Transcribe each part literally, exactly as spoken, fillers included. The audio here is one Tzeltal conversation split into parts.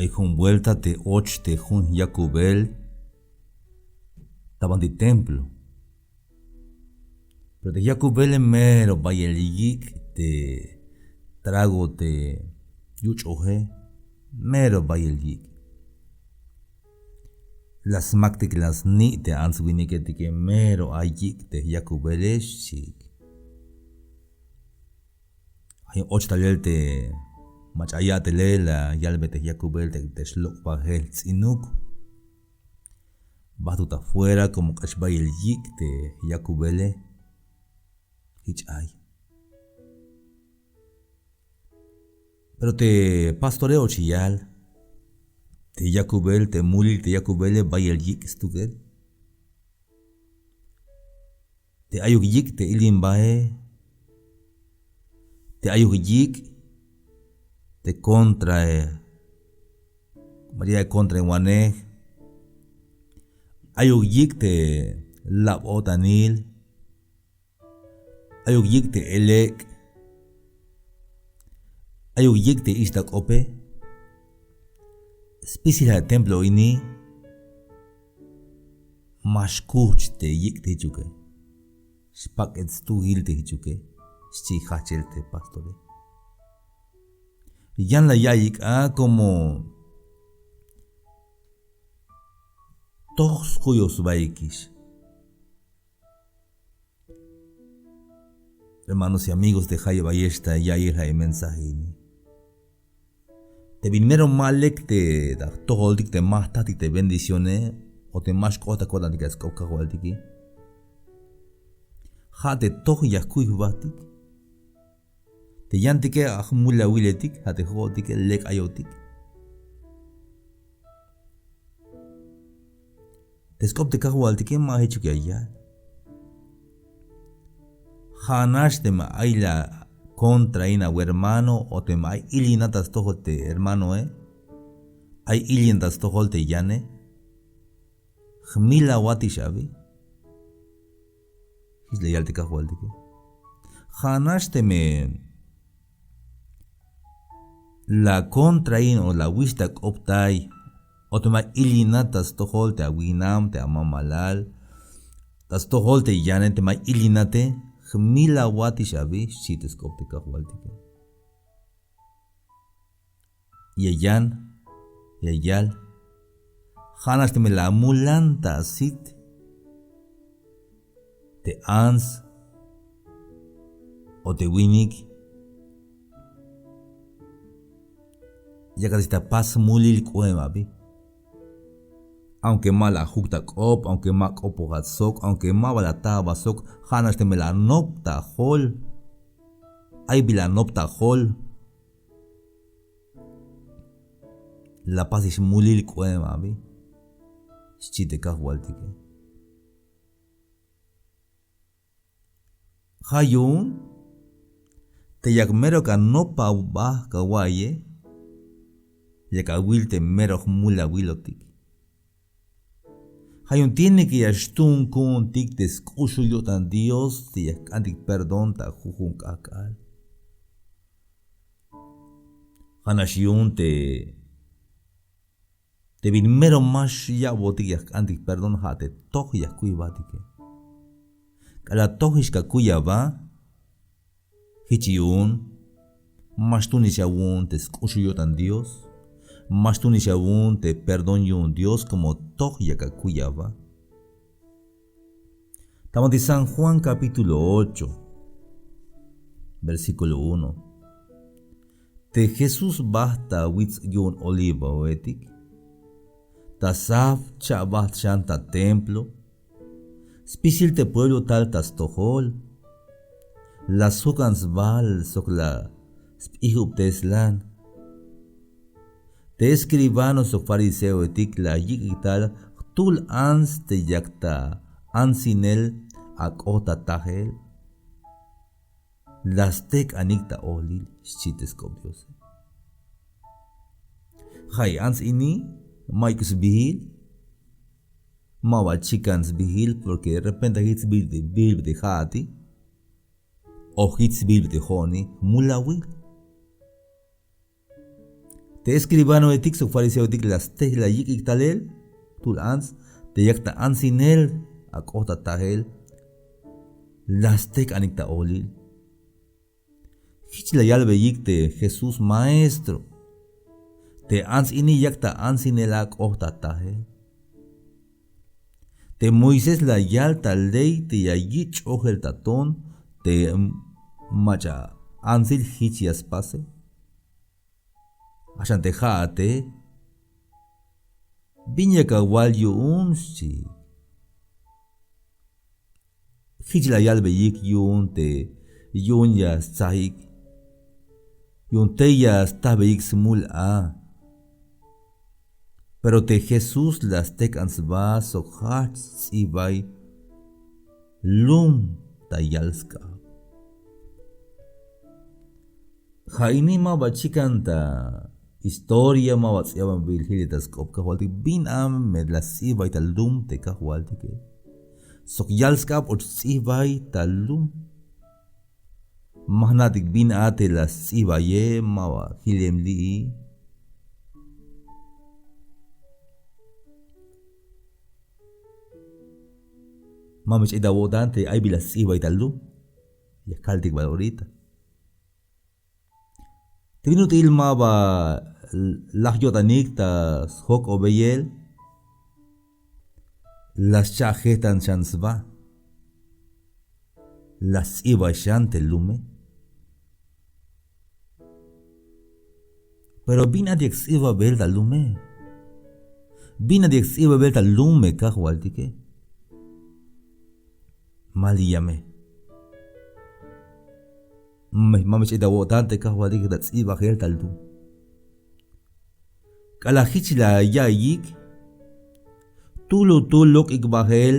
Jun buelta te och te jun yakubel ta banti templo. Pero te yakubele mero bayel yik' te trago te yuch'oje, mero bayel yik'. La smaktik la sni' te ants winiketike, mero ay yik' te yakubele, xchiik. Ay och talel te mach'a ya'tele la yalbe te yakubel te, te xlok' bajel ts'inuk. Bajtuk ta fuera como k'ax bayel yik' te yakubele. Jich ay. Pero te pastore och yal te yakubel, te mulil te yakubele bayel yik' stukel. Te ayuk yik' te ilimbae, te ayuk yik' te kontrae, mach'a ya kontraewanej, ayuk yik' te lab-o'tanil, ayuk yik' te elek', ayuk yik' te ixta k'ope, spisil ja' templo ini, ma xkujch te yik' te jichuke. Xpak'et stujil te jichuke, xchi jajchel te pastore. Yan la ya'iyik a como toj skuyoj sbaikix. Hermanos y amigos te jayeb ayex ta ya'iyel ja' e mensaje ini. Te bin mero ma lek te ta jtojoltik te ma jtatik te bendicione, o te ma xk'ot ta ko'tantik ta sk'op kajwaltike. Ja' te toj ya jkuy jbatik. Te yantike aj mulawiletik, ja' te jo'otike lek ayotik. Te sk'op te kajwaltike ma jichuk ya yal. Ja'nax teme ay la kontrain a wermano o teme ay ilinat ta stojol te hermanoe, ay ilinat ta stojol te yane, jmilawatix abi. Jich la yal te kajwaltike. Ja'nax teme la kontrain o la wich ta k'optay, o teme ay ilinat ta stojol te awi'nam, te amamalal, ta stojol te yane, teme ay ilinate, jmilawatix abi, xchi te sk'op te kajwaltike. Ya yan, ya yal. Ja'nax teme la amulan ta asit te ants o te winik, yakat ta pas mulil k'oem abi. Aunque ma la juk ta k'op, aunque ma k'opojat sok, aunque ma ba la ta aba sok, ja'nax teme la anop ta jol. Ay bi la anop ta jol. La pasix mulil k'oem abi, xchi te kajwaltike. Ja' yu'un te yak mero ka nop aba ka wa'iye, yak awil te mero jmulawilotik. Ja' yu'un tiene que ya xtuun ku'untik te sk'uxul yo'tan Dios te ya jk'antik perdón ta jujun k'ajk'al. Ja'nax yu'un te, te bin mero ma xya'botik ya jk'antik perdón, ja' te toj ya jkuy jbatike. K'alal tojix ka kuy aba, jich yu'un ma xtuunix awu'un te sk'uxul yo'tan Dios, ma xtuunix awu'un te perdón yu'un Dios como toj ya ka kuy aba. Ta banti San Juan capítulo ocho, versículo uno. Te Jesús bajt ta wits yu'un Olivoetik, ta sab cha'bajt xan ta templo, spisil te pueblo tal ta stojol, la sjokan sbal sok la sp'ijubteslan. Te escribano sok fariseoetik la yik'ik tal jtul ants te yak ta antsinel ak'ot ta tajel. La stek'anik ta olil, xchi te sk'op Diose. Ja' i ants ini ma'yuk sbiil, ma ba chikan sbiil, porque de repente jich sbiil te, sbiil te ja'ati, o jich sbiil te jo'oni, mulawil. Te escribanoetik sok fariseoetik la stej la yik'ik talel jtul ants te yak ta antsinel ak'ot ta tael, la stejk'anik ta olil. Jich la yalbeyik te Jesús: Maestro, te ants ini yak ta antsinel ak'ot ta tael. Te Moisés la yal ta ley te ya yich' ch'ojel ta ton te mach'a antsil jich ya spase. Ja'xan te ja'ate, ¿bin yak awal yu'un? Xchi. Jich la yalbeyik yu'un te yu'un ya stsajik, yu'un tey ya stajbeyik smul a. Pero te Jesús la stejk'an sba sok jajch sts'ibay lum ta yal sk'ab. Ja' ini ma ba chikan ta historia, ma ba ts'ibabil jilel ta sk'op Kajwaltik bin a me la sts'ibay ta lum te Kajwaltike. Sok yal sk'ab och sts'ibay ta lum. Ma jna'tik bin a te la sts'ibaye, ma ba jilem li'i. Ma me xch'ay ta awo'tan te ay bi la sts'ibay ta lum. Ya kaltik bal orita. Te bin ut'il ma ba laj yo'tanik ta sjok'obeyel, la scha'jetan xan sba, la sts'ibay xan te lume. Pero bin a te yak sts'ibabel ta lume? Bin a te yak sts'ibabel ta lume Kajwaltike? Ma li'yame. Ma me xch'ay ta awo'tan te Kajwaltik ta ts'ibajel ta lum. K'alal jich la ya'iyik, tulutul lok'ik bajel,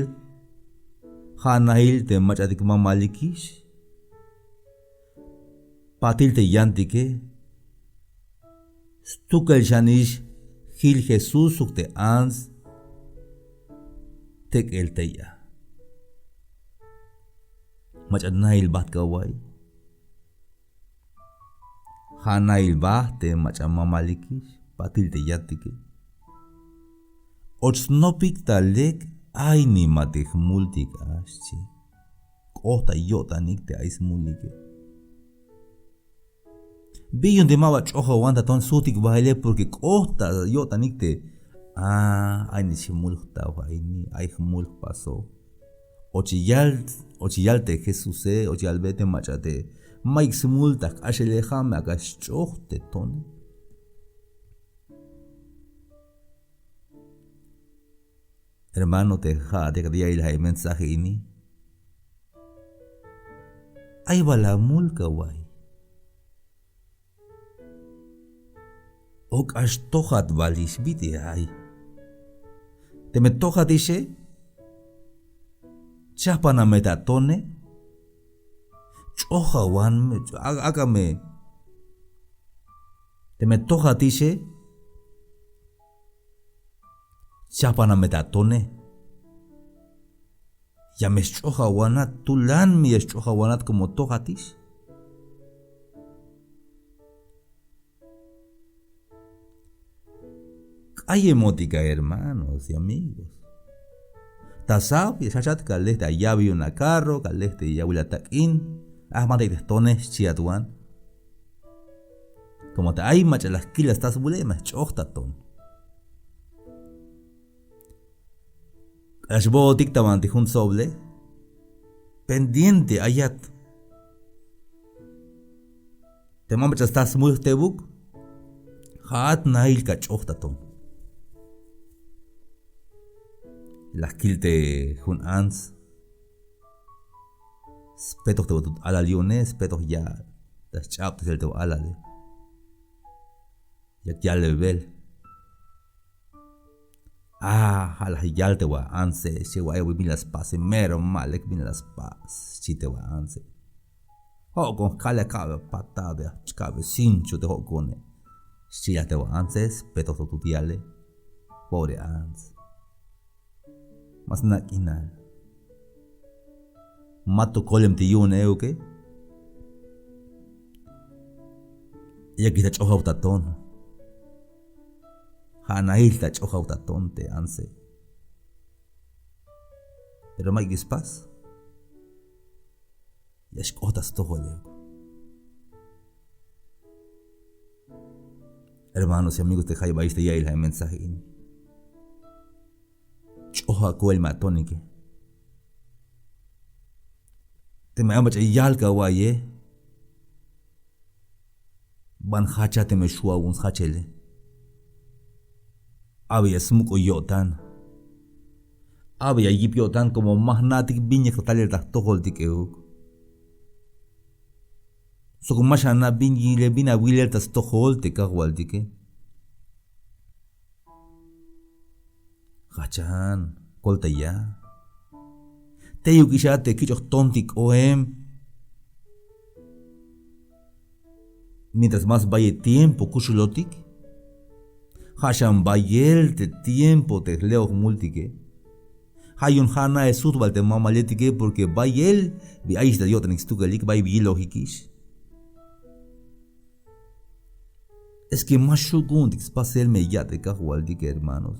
ja' nail te mach'atik mamalikix. Patil te yantike, stukel xanix jil Jesús sok te ants tek'el tey a. Mach'a nail bajt ka wa'iy. Ja' nail bajt te mach'a mamalikix, patil te yantike. Och snopik ta lek, ay nima te jmultik a, xchi. K'ot ta yo'tanik te ay smulike. Bi yu'un te ma ba ch'ojawan ta ton sujtik baele, porque k'ot ta yo'tanik te, a, ay nix jmul jtaw a ini, ay jmul jpasoj. Och yal, och yal te Jesuse, och yalbe te mach'a te mayuk smul ta jk'axele, ja' me ak'a xch'oj te tone. Hermano, te ja'at yak ya'iyel ja' mensaje ini, ay bal amul ka wa'iy. O k'ax tojat balix, bit'il ay. Teme tojatixe, chajpaname ta tone, ch'ojawan me, a-, ak'a me. Teme tojatixe, chajpaname ta tone. Ya me xch'ojawanat, tulan me ya xch'ojawanat como tojatix. K'ayemotik a hermanos y amigos. Ta saw ya xjajchat, ka lej te ya awil yu'un a carro, ka lej te ya awil a tak'in, a jmantayik te jtone, xchiat wan. Como te ay mach'a la jkil a sta smule, ma xch'oj ta ton. K'alal xbootik ta banti jun tsoble, pendiente ayat. Te ma mach'a sta smul jtebuk, ja'at nail ka ch'oj ta ton. La jkil te jun ants, spetoj te ba tut alal yu'une, spetoj ya ta sch'abtesel te ba alale. Yak yalbebel. A, ja' la yal te ba antse, xchi, wa'ay bin la spase, mero ma lek bin la spas, xchi te ba antse. Jo'kon jkale, ka'be patada, ka'be cincho te jo'kone, xchi yal te ba antse, spetoj to tut yale. Pobre ants. Ma sna' k'inal. Ma to kolem te yu'un euke. Yakix ta ch'ojaw ta ton. Ja' nahil ta ch'ojaw ta ton te antse. Pero mayuk spas. Ya xk'ot ta stojol euk. Hermanos y amigos te jayeb ayex te ya'iyel ja' mensaje ini. Ch'oja koel me atonike. Teme ay mach'a yal ka awa'iye. Ban jacha teme xju' awu'un sjachele. Abi ya smuk'ul yo'tan. Abi ya yip yo'tan como ma jna'tik bin yak ta talel ta jtojoltik euk. Sok ma xana' bin yilel bin awilel ta stojol te kajwaltike. Jajchan, koltaya. Teyuk ix a te kich'oj tontik k'oem. Mientras más bayel tiempo kuxulotik. Ja' xan bayel te tiempo te jle'oj jmultike. Ja' yu'un ja' nae sujtbal te mamaletike porque bayel bi ayix ta yo'tanik stukelik, bayel bi yilojikix. Es que ma xju' ku'untik spasel me ya' te kajwaltike, hermanos.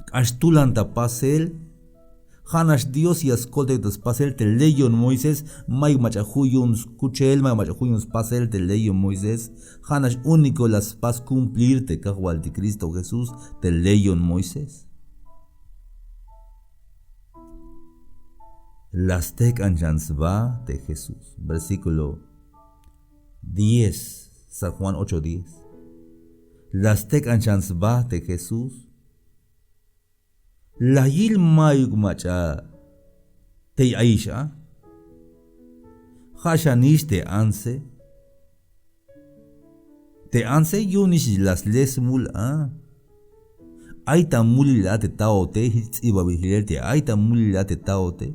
K'ax tulan ta pasel. Ja' nax Dios ya skoltayik ta spasel te leyon Moisés, mayuk mach'a ju' yu'un skuchel, mayuk mach'a ju' yu'un spasel te leyon Moisés. Ja' nax único la spas cumplir te kajwaltik Cristo Jesús te leyon Moisés. La stek'an xan sba te Jesús. Versículo diez, San Juan ocho diez. La stek'an xan sba te Jesús. La yil mayuk mach'a tey ayix a. Ja' xanix te antse. Te antse yu'unix la sle smul a. Ay ta mulil a te taote, jich ts'ibabil jilel te ay ta mulil a te taote.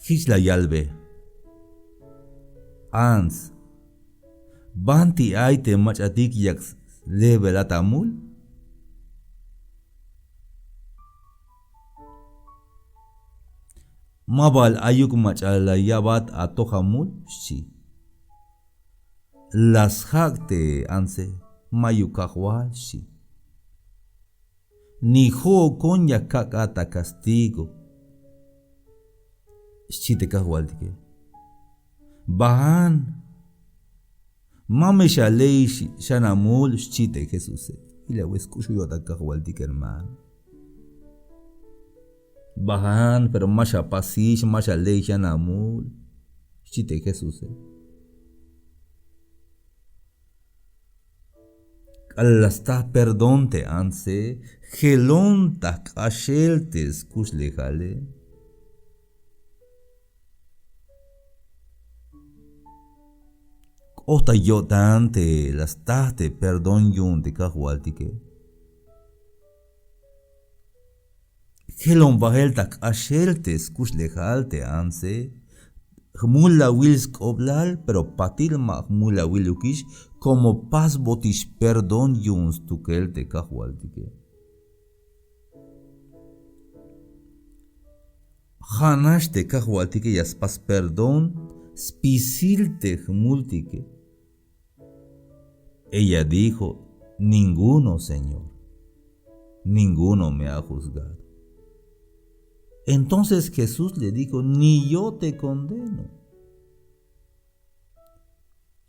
Jich la yalbe. Ants. Banti ay te mach'atik yak slebelat amul. Ma bal ayuk mach'a la ya'bat atoj amul, xchi. La sjak' te antse, mayuk kajwal, xchi. Ni jo'okon ya kak'at ta castigo, xchi te kajwaltike. Bajan. Ma me xale'ix xan amul, xchi te Jesuse. Jilawil skuxul yo'tan kajwaltik, hermano. Bajan, pero ma xapasix, ma xale'ix xan amul, xchi te Jesuse. K'alal la staj perdón te antse, jelon ta jk'axel te skuxlejale. K'ot ta yo'tan te la staj te perdón yu'un te kajwaltike. Jelon bajel ta jk'axel te skuxlejal te antse. Jmulawil sk'oblal, pero patil ma jmulawilukix, como pasbotix perdón yu'un stukel te kajwaltike. Ja' nax te kajwaltike ya spas perdón spisil te jmultike. Ella dijo: "Ninguno, Señor. Ninguno me ha juzgado". Entonces Jesús le dijo: "Ni yo te condeno".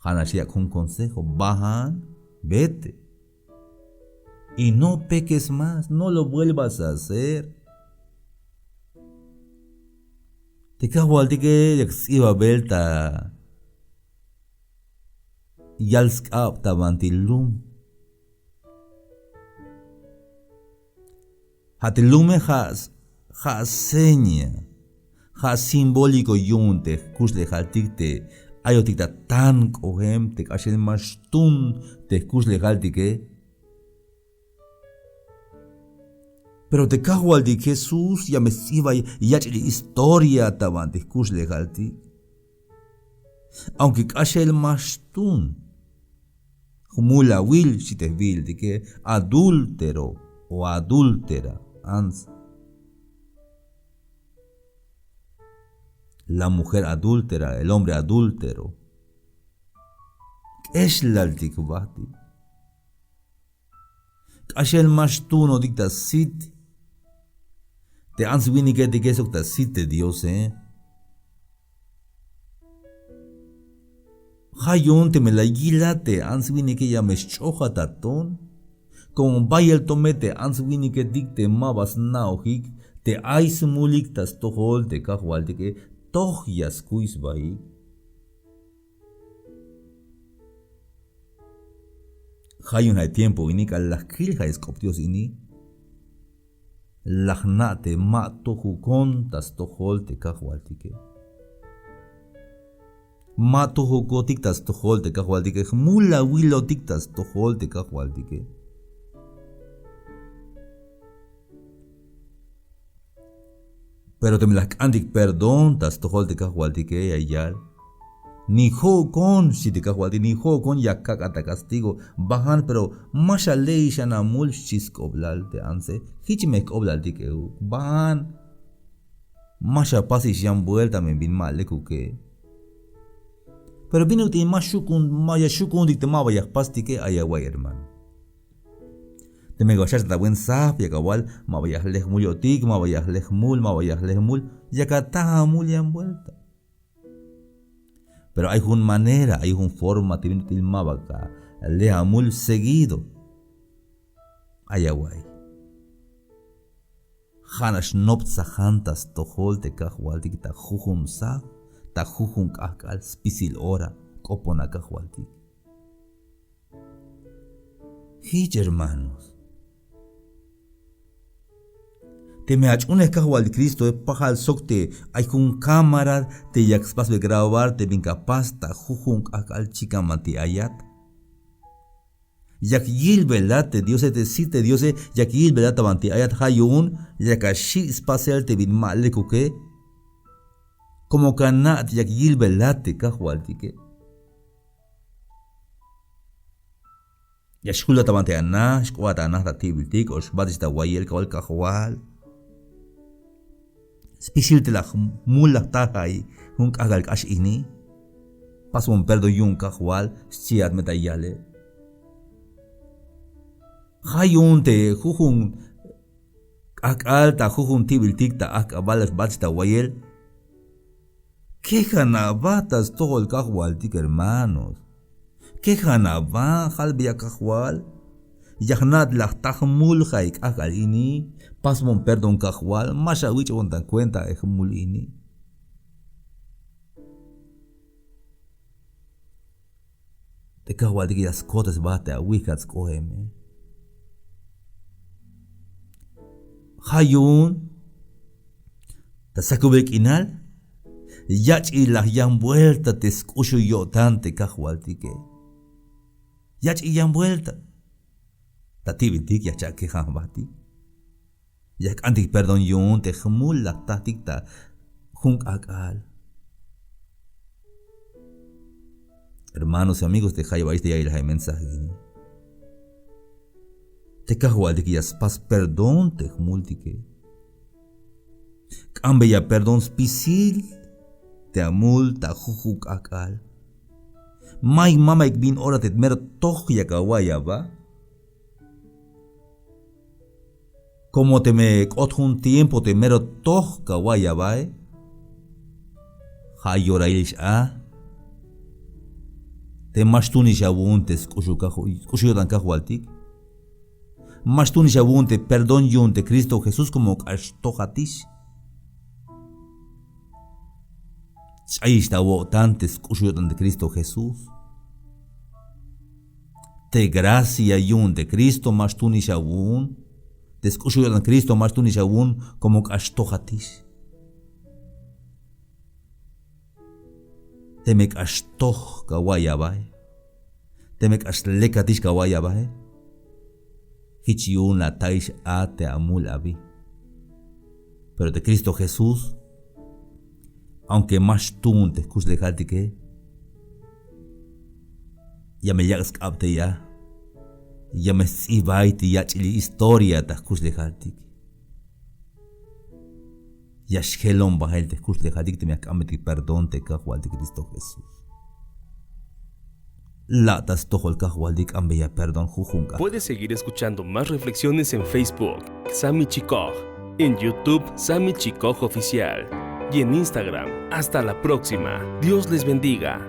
Ja' nax yak' jun consejo: bajan, vete. Y no peques más, no lo vuelvas a hacer. Te kajwaltike yak sts'ibabel ta yal sk'ab ta banti lum. Ja' te lume ja', ja' seña, ja' simbólico yu'un te jkuxlejaltik te ayotik ta tan k'ojem te k'axel ma xtun te jkuxlejaltike. Pero te kajwaltik Jesús ya me sts'ibay yach'il historia ta banti jkuxlejaltik. Aunque k'axel ma xtun jmulawil, xchi te jbiiltike, adúltero o adúltera, ants. La mujer adúltera, el hombre adúltero. Exlaltik jbajtik. K'axel ma xtuunotik ta sit te ants winiketike sok ta sit te Diose. Ja' yu'un teme la yilat te ants winike ya me xch'ojat ta ton. Komo bayel to me te ants winiketik te maba sna'ojik te ay smulik ta stojol te Kajwaltike, toj ya skuy sbaik. Ja' yu'un ja' tiempo ini k'alal la jkil ja' sk'op Dios ini, la jna' te ma tojukon ta stojol te Kajwaltike. Ma tojukotik ta stojol te Kajwaltike, jmul awilotik ta stojol te Kajwaltike. Pero teme la jk'antik perdón ta stojol te Kajwaltike, ya yal: Ni jo'ukon, xchi te Kajwaltik, ni jo'ukon, ya kak'at ta castigo. Bajan, pero ma xale'ix xan amul, xchi sk'oblal te antse. Jich me jk'oblaltik euk. Bajan, ma xapasix yan vuelta me bin ma lekuke. Pero bin ut'il ma xukun, ma ya xukuntik te maba ya jpastike, ay awa'iy hermano. Teme ya xjach ta buen sab, yak awal: Maba ya jle jmul yo'tik, maba ya jle jmul, maba ya jle jmul. Yak ataj amul yan vuelta. Pero ay jun manera, ay jun forma te bin ut'il maba ka le amul seguido. Ay awa'iy. Ja'nax noptsajan ta stojol te Kajwaltik ta jujun sab, ta jujun k'ajk'al, spisil ora k'opon a Kajwaltik. Jich hermanos, teme ach'unej Kajwaltik Cristoe, pajal sok te ay jun cámara te yak spasbe grabar te bin ka pas ta jujun k'ajk'al, chikan banti ayat. Yak yilbelat te Diose, te sit te Diose yak yilbelat ta banti ayat, ja' yu'un yak axi' spasel te bin ma lekuke. Komo ka na' te yak yilbelat te Kajwaltike. Ya xjulat ta banti ana, xk'oat ana ta ti'biltik, o xbatix ta wayel, kawal Kajwal, spisil te la jmul la jta ja'i jun k'ajk'al k'ax ini. Pasbon perdón yu'un Kajwal, xchiat me ta yale. Ja' yu'un te jujun k'ajk'al ta jujun ti'biltik ta ajk'abal xbatix ta wayel, kejan aba ta stojol Kajwaltik hermanos. Kejan aba, jalbeya Kajwal. Ya jna' te la jta jmul ja'i k'ajk'al ini. Pasbon perdón Kajwal, ma xawich'bon ta cuenta e jmul ini. Te Kajwaltike ya skot sba te awijkat sk'oeme. Ja' yu'un ta sakubel k'inal yach'ilaj yan vuelta te sk'uxul yo'tan te Kajwaltike. Yach'il yan vuelta. Ta ti'biltik ya jcha'kejan jbatik. Ya jk'antik perdón yu'un te jmul la jtatik ta jun k'ajk'al. Hermanos y amigos te jayeb ayex te ya'iyel ja'i mensaje ini, te Kajwaltik ya spas perdón te jmultike. K'ambeya perdón spisil te amul ta jujun k'ajk'al. Mayuk, mamayuk bin ora te mero toj yak awa'iy aba. Komo teme k'ot jun tiempo te mero toj ka awa'iy abae, ja' yorailix a te ma xtuunix awu'un te sk'uxul kaj-, sk'uxul yo'tan Kajwaltik. Ma xtuunix awu'un te perdón yu'un te Cristo Jesús komo k'ax tojatix. Ch'ayix ta awo'tan te sk'uxul yo'tan te Cristo Jesús. Te gracia yu'un te Cristo ma xtuunix awu'un. Te sk'uxul yo'tan Cristo ma xtuunix awu'un komo k'ax tojatix. Teme k'ax toj ka awa'iy abae, teme k'ax lekatix ka awa'iy abae, jich yu'un la ataix a te amul abi. Pero te Cristo Jesús, aunque ma xtuun te jkuxlejaltike, ya me yak' sk'ab tey a, ya me sts'ibay te yach'il historia ta jkuxlejaltik. Ya xjelon bael te jkuxlejaltik teme ya jk'ambetik perdón te Kajwaltik Cristo Jesús. La' ta stojol Kajwaltik k'ambeya perdón jujun k'a. Puedes seguir escuchando más reflexiones en Facebook, Sami Chikoj, en YouTube, Sami Chikoj Oficial, y en Instagram. Hasta la próxima. Dios les bendiga.